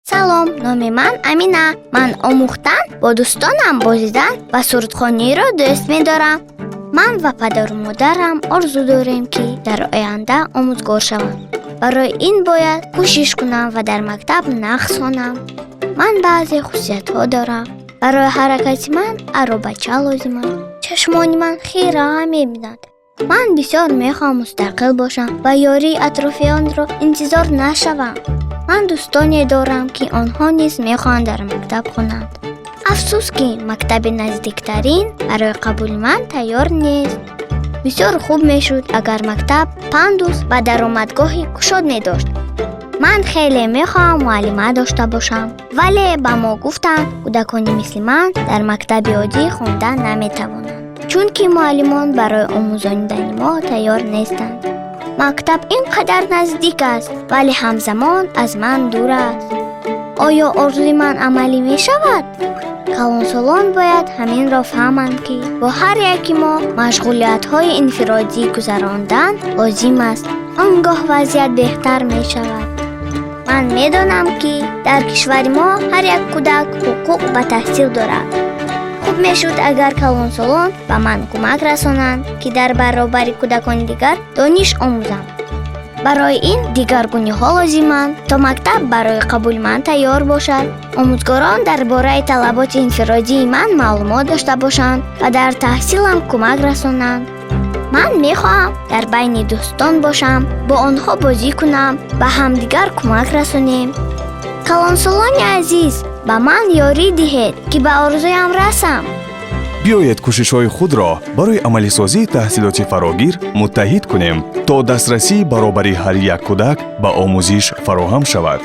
Салом, номи ман Амина. Ман омӯхтан, бо дӯстонам бозидан ва сурудхониро дӯст медорам. Ман ва падару модарам орзу дорем, ки дар оянда омӯзгор шавам. Барои ин бояд кӯшиш кунам ва дар мактаб нағз хонам. Ман баъзе хусусиятҳо дорам. Барои ҳаракати ман аробача лозим аст. Чашмони ман хира мебинанд. Ман бисёр мехоҳам мустақил бошам ва ёрии атрофиёнро интизор нашавам. Ман дӯстоне дорам, ки онҳо низ мехоҳанд дар мактаб хонанд. Афсӯс, ки мактаби наздиктарин барои қабули ман тайёр нест. Бисёр хуб мешуд, агар мактаб пандус ва даромадгоҳи кушод медошт. Ман хеле мехоҳам муаллима дошта бошам, вале ба мо гуфтанд, кӯдакони мисли ман дар мактаби оддӣ хонда наметавонанд, чунки муаллимон барои омӯзонидани мо тайёр нестанд. Мактаб ин қадар наздик аст, вале ҳамзамон аз ман дур аст. Оё орзуи ман амалӣ мешавад? Калонсолон бояд ҳаминро фаҳманд, ки бо ҳар яки мо машғулиятҳои инфиродӣ гузарондан лозим аст. Он гоҳ вазъият беҳтар мешавад. Ман медонам, ки дар кишвари мо ҳар як кӯдак ҳуқуқ ба таҳсил дорад. Хуб мешуд, агар калонсолон ба ман кӯмак расонанд, ки дар баробари кӯдакони дигар дониш омӯзам. Барои ин дигаргуниҳо лозиманд, то мактаб барои қабули ман тайёр бошад, омӯзгорон дар бораи талаботи инфиродии ман маълумот дошта бошанд ва дар таҳсилам кӯмак расонанд. Ман мехоҳам дар байни дӯстон бошам, бо онҳо бозӣ кунам, ба ҳамдигар кӯмак расонем. Калонсолони азиз, ба ман ёрӣ диҳед, ки ба орзуям расам. Биёед, кӯшишҳои худро барои амалисозии таҳсилоти фарогир муттаҳид кунем, то дастрасии баробари ҳар як кӯдак ба омӯзиш фароҳам шавад.